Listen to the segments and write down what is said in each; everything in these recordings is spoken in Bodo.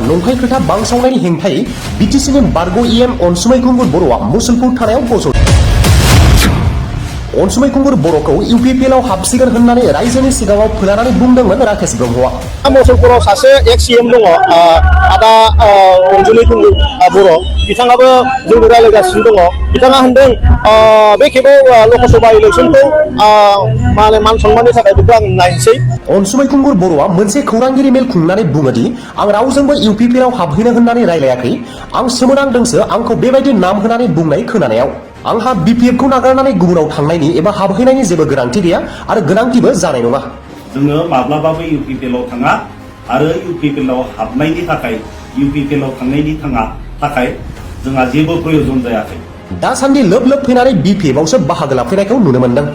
नंखाय खोथा बांसावनायनि हेंथायै बिटिसिनि बारग' इएम अनसुमै खुंगुर बर'आ मुसलपुर थानायाव गसं अनसुमै खुंगुर बर'खौ इउपिपिएलआव हाबसिगोन होननानै रायजोनि सिगाङाव फोलानानै बुंदोंमोन राकेश ब्रह्मआ। मुसलपुराव सासे एक्स सीएम दङ आदा अनसुमै खुंगुर बर' बिथाङाबो जोंनो रायज्लायगासिनो दङ। बिथाङा होनदों बे खेबाव लकसभा इलेक्सनखौ मान सन्माननि थाखाय बेखौ आं नायनोसै। अनसुमै खुंगुर बर'आ मोनसे खौरांगिरि मेल खुंनानै बुङोदि आं रावजोंबो इउपिपिएलआव हाबहैनो होननानै रायलायाखै। आं सोमोनांदोंसो आंखौ बेबायदि नाम होनानै बुंनाय खोनानायाव। आंहा बिपिएफखौ नागारनानै गुबुनाव थांनायनि एबा हाबहैनायनि जेबो गोनांथि गैया आरो गोनांथिबो जानाय नङा। जोङो माब्लाबाबो इउपिपिएलआव थाङा आरो इउपिपिएलआव हाबनायनि थाखाय इउपिपिएलआव थांनायनि थाखाय जोंहा जेबो प्रयोजन जायाखै। दासान्दि लोब लोब फैनानै बिपिएफआवसो बाहागो लाफैनायखौ नुनो मोनदों।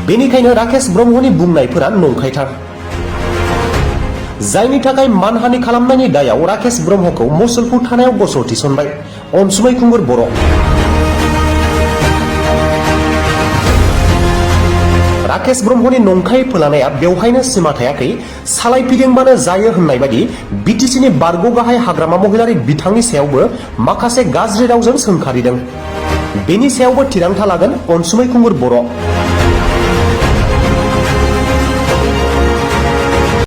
बेनिखायनो राकेश ब्रह्मनि बुंनायफोरा नंखायथार। जायनि थाखाय मानहानि खालामनायनि दायाव राकेश ब्रह्मखौ मुसलपुर थानायाव गसं थिसनबाय अनसुमै खुंगुर बर'। राकेश ब्रह्मनि नंखाय फोलानाया बेवहायनो सिमा थायाखै। सालायफिदिंबानो जायो होननाय बायदि बिटिसिनि बारग' गाहाय हाग्रामा महिलारि बिथांनि सायावबो माखासे गाज्रि रावजों सोंखारिदों। बेनि सायावबो थिरांथा लागोन अनसुमै खुंगुर बर'।